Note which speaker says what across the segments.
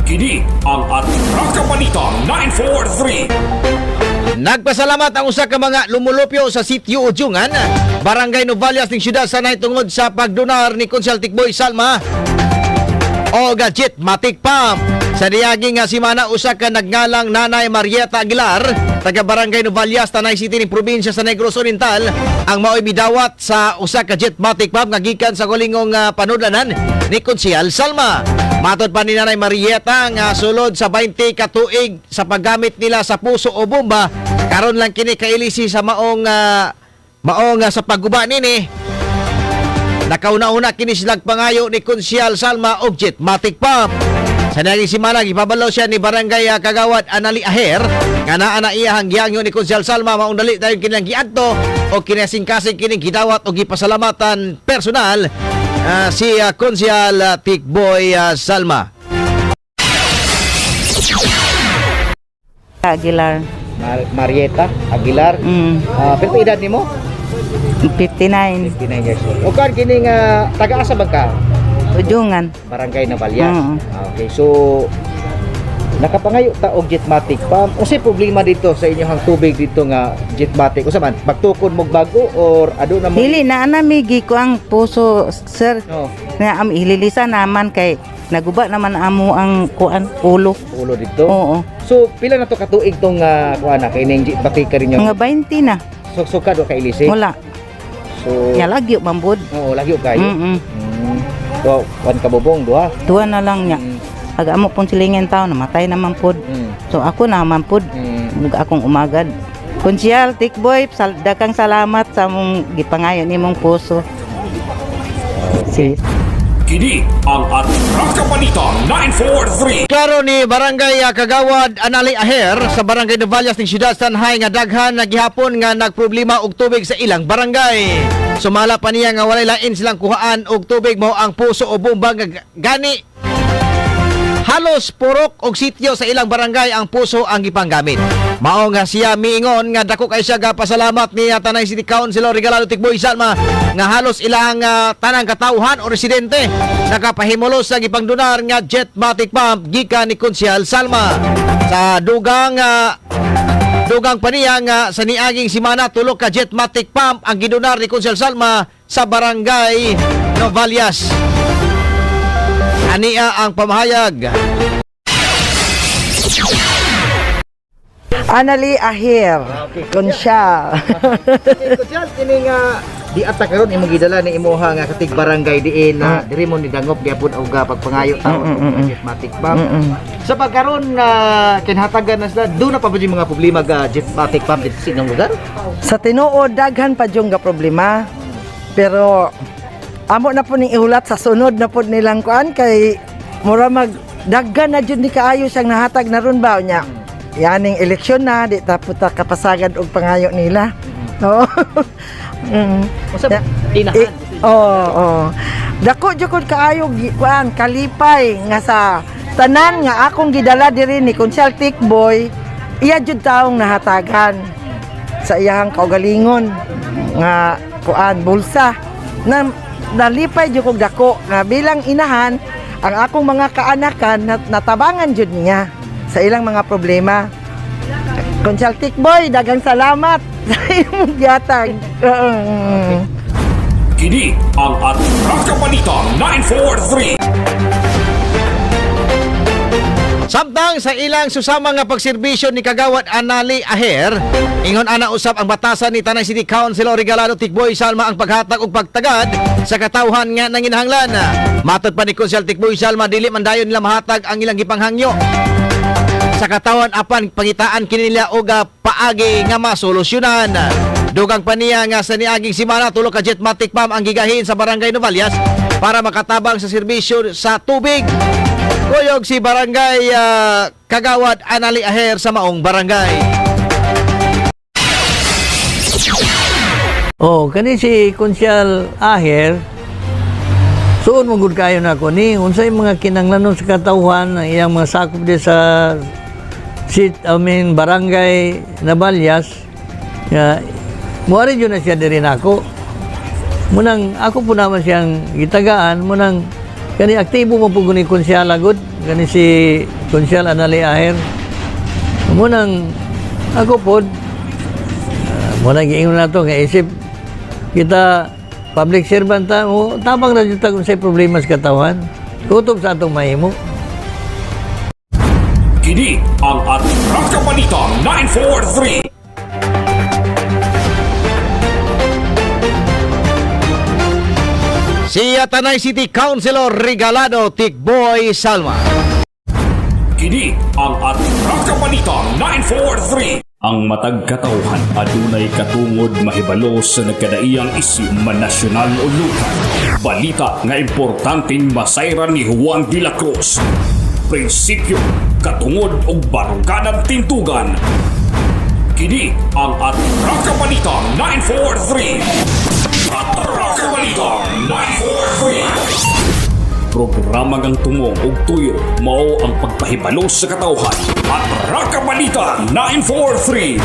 Speaker 1: Kini ang Atraka Balita 943.
Speaker 2: Nagpasalamat ang usa ka mga lumulupyo sa sitio Ujungan, Barangay Novalias ning syudad sa tungod sa pagdonar ni Konsehal Tikboy Salma o Gadget Matic Pump. Sa niagi nga simana, usa ka nagngalang Nanay Marieta Aguilar, taga Barangay Novalias, Tanay City ning probinsya sa Negros Oriental, ang maoy midawat sa usa ka Jetmatic pump nga gikan sa kulingong panudlanan ni Konsehal Salma. Matod pa ni Nanay Marieta nga sulod sa 20 ka tuig sa paggamit nila sa puso o bomba, karon lang kini kailisi sa maong sa pagguba nini. Nakauna-una kini sila pangayo ni Konsehal Salma og Jetmatic pump. Sa niaging simana, gipabalo siya ni Barangay Kagawad Anali Aher nga naa na iyahang gihangyo ni Konsehal Salma, maong dali dayon kining giadto o kinasingkasing kining gidawat o gipasalamatan personal si Konsehal Tikboy Salma.
Speaker 3: Aguilar.
Speaker 2: Marieta Aguilar. Pero edad nimo?
Speaker 3: 59.
Speaker 2: 59 years old. O kan kini nga taga-asa bang ka?
Speaker 3: Ujungan.
Speaker 2: Barangay Navalias.
Speaker 3: Oo.
Speaker 2: Okay, so nakapangayo ta og Jetmatic pump. Unsay problema dito sa inyong tubig dito nga Jetmatic? Unsa man? Pagtukod mo bago or ado na mo?
Speaker 3: Dili na ana migi ko ang puso, sir.
Speaker 2: No,
Speaker 3: Na am ililisa naman kay naguba naman amo ang kuan ulo.
Speaker 2: Ulo dito.
Speaker 3: Oo.
Speaker 2: So pila na to katuig tong kuan na kay ning Jetmatic ka rin
Speaker 3: Mga 20 na.
Speaker 2: So sukad wa kailisi.
Speaker 3: Wala.
Speaker 2: So
Speaker 3: Nya lagyo mambud.
Speaker 2: Oo, lagyo kayo. Wow, kuan ka bubong duha.
Speaker 3: Duha na lang niya. Ag amo pong silingin tao namatay naman pod. So ako naman pod. Ug akong umagad. Konsehal Tikboy, dakang salamat sa mong gipangayo nimong puso. Si
Speaker 1: Kini ang Atraka Balita 943.
Speaker 2: Klaro ni Barangay Kagawad Anali Aher sa Barangay Novalias ning Siyudad Tanhay nga daghan na gihapon nga nagproblema og tubig sa ilang barangay. Sumala pa niya nga walay lain silang kuhaan og tubig, mao ang puso o bomba nga gani halos purok og sityo sa ilang barangay ang puso ang gipanggamit. Mao nga siya miingon nga dako kay siya gapasalamat ni Tanay City Councilor Regalado Tikboy Salma nga halos ilang tanang katawhan o residente nakapahimulos sa gipangdonar nga Jetmatic pump gikan ni Konsehal Salma. Sa dugang pa niya nga sa niaging simana, tulo ka Jetmatic pump ang gidonar ni Konsehal Salma sa Barangay Novalias. Ania ang pamahayag.
Speaker 4: Anali Ahir, Konsehal.
Speaker 2: Konsehal, kini nga di ata karon imong gidala ni imuha nga katig barangay diin na diri mo ni dangop gyapon og pagpangayo taon og Jetmatic pump. Sa pagkaron na kinhatagan na sila, do na pa ba yung mga problema ga Jetmatic pump dito sa inyong lugar?
Speaker 4: Sa tinuod, daghan pa yung ga problema. Pero amo na po ning ihulat sa sunod na po nilang kuan kay mura mag daghan na jud ni kaayo siyang nahatag na ron ba nya. Yaning eleksyon na di ta puta kapasagad og pangayo nila. No.
Speaker 2: Unsa
Speaker 4: Ya.
Speaker 2: inahan?
Speaker 4: Eh, oo, oo. Dako jud kod kaayo kuan kalipay nga sa tanan nga akong gidala diri ni Konsehal Tikboy, iya jud taong nahatagan sa iyahang kaugalingon nga kuan bulsa na nalipay jud kog dako nga bilang inahan ang akong mga kaanakan natabangan jud niya sa ilang mga problema. Konsehal Tikboy, daghang salamat sa imong gihatag. Oo.
Speaker 1: Kini ang Atraka Balita 943.
Speaker 2: Samtang sa ilang susama nga pagserbisyo ni Kagawad Anali Aher, ingon ana usab ang batasan ni Tanay City Councilor Regalado Tikboy Salma ang paghatag og pagtagad sa katawhan nga nanginahanglan. Matod pa ni Konsehal Tikboy Salma, dili man dayon nila mahatag ang ilang gipanghangyo sa katawan apan pangitaan kini nila og paagi nga masolusyonan. Dugang pa niya nga sa niaging simana, tulo ka Jetmatic pump ang gigahin sa Barangay Novalias para makatabang sa serbisyo sa tubig. Kuyog si Barangay Kagawad Anali Aher sa maong barangay.
Speaker 5: Oh, kani si Konsehal Aher, suon mo gud kayo nako ni unsay mga kinanglanon sa katawhan ang iyang mga sakop di sa sit, I mean, Barangay Navalias nga muari jud na siya diri nako. Munang ako po naman siyang gitagaan munang Kani aktibo mo po ni konsyala gud, kani si Konsyal Anali Aher. Munang ako pod, muna giingon nato nga isip kita public servant ta mo, tabang ra jud ta kung say problema sa katawhan. Kutob sa atong mahimo.
Speaker 1: Kini ang Atraka Balita 943.
Speaker 2: Si Tanay City Councilor Regalado Tikboy Salma.
Speaker 1: Kini ang Atraka Balita 943. Ang matag katawhan adunay katungod mahibalo sa nagkadaiyang isyu man nasyonal o lokal. Balita nga importanteng masayran ni Juan de la Cruz. Prinsipyo, katungod og baruganan tintugan. Kini ang Atraka Balita 943. Atraka Balita 943. Programa ngang tumong og tuyo mao ang pagpahibalo sa katawhan. Atraka Balita 943.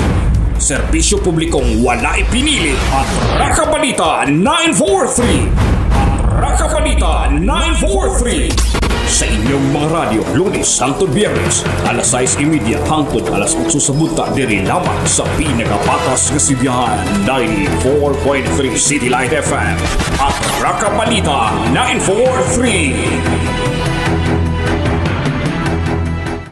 Speaker 1: Serbisyo publikong walay pinili. Atraka Balita 943. Atraka Balita 943. Sa inyong mga radyo, Lunes hangtod Biyernes, alas 6:30 hangtod alas 8 sa buntag, diri lamang sa pinakapatas nga sibihan, 94.3 City Light FM. Atraka Balita 943.